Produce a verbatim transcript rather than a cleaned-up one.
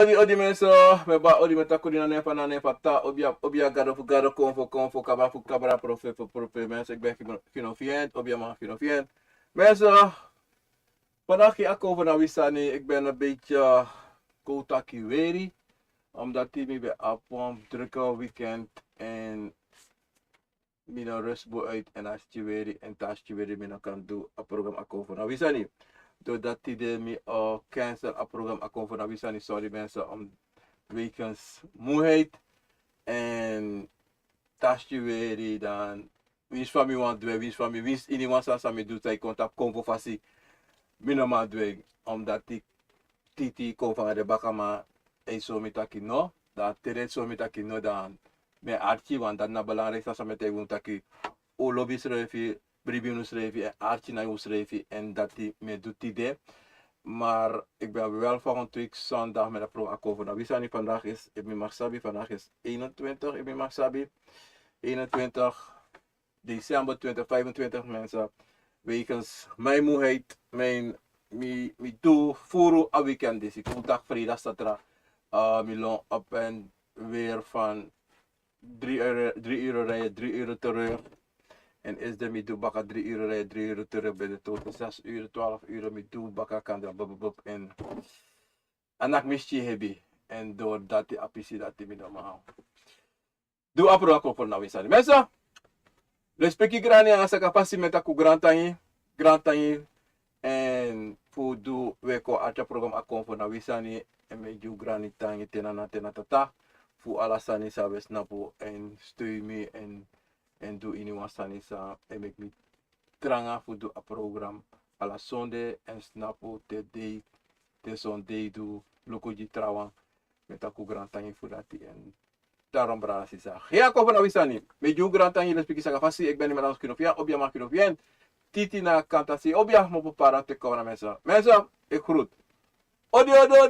Odi, odi mensen, mi ben odi met a kudina nefa na nefa ta, obia, obia gado fu gado, konfo, konfo, kaba fu kabra, profe fu profe, mensen, ik ben Fino, Fino Fient, obia man Fino Fient. Mensen, vandaag hier akover na wisani, ik ben een beetje, eh, koud taki weri, omdat mi ben op een drukke weekend en mi no rust bo uit en a stiweri en ta stiweri mi no kan du a program akover na wisani. Doordat tide mi, eh, cancel a program akover na wisani, sorry mensen, om wegens moeheid en ta stiweri dan winsi fa mi wan dwe, winsi fa mi, winsi ini wan sani san mi du, san e kon tapu konfo fasi, mi no man dwe, omdat titi kon fanga de baka, ma e so mi taki no, dan te den so mi taki no, dan mi e arki, want dati na belangrijk san mi e taigi unu taki un lobi srefi, bribi unu srefi, en arki na un srefi, en dati mi e du tide. Maar ik ben wel volgende week zondag met a program akover na wisani. Vandaag is, efu mi mag sabi, vandaag is eenentwintig, efu mi mag sabi, eenentwintig december twintig vijfentwintig mensen. Wegens mijn moeheid, mijn, mi, mi du furu a weekend, dus ik kom dag vrijdag, zaterdag. Eh, mi lon op en weer van drie uur, drie uur rijden, drie uur terug. En is de mi du baka drie uur rijden, drie uur terug, bij de totaal zes uur, twaalf uur, mi du baka kan de bub, bub, bub, en a naki mi sti hebi. En doordat a pisi dati mi no man du a program akover na wisani. Mensen, respeki grani anga saka fasi, mi e taki un grantangi, grantangi, en fu di un kon arki a program akover na wisani, en mi e gi un grani tangi te na, na te na tata, fu ala sani san un e snapu, en stui mi, en, en du ini wan sani san e meki mi tranga fu du a program ala sonde, en snapu te dei, te son dei du, luku gi trawan, mi e taki un grantangi fu dati, en daarom brada sisa. Hei akover na wisani. Mi e gi un grantangi, respeki saka fasi, ik ben niet meer anders Kino Fien, obia man Kino Fien. Titi na kanta si, obia mo pupara te kobra mensen. Mensen, ik groet. Odi, odi, odi.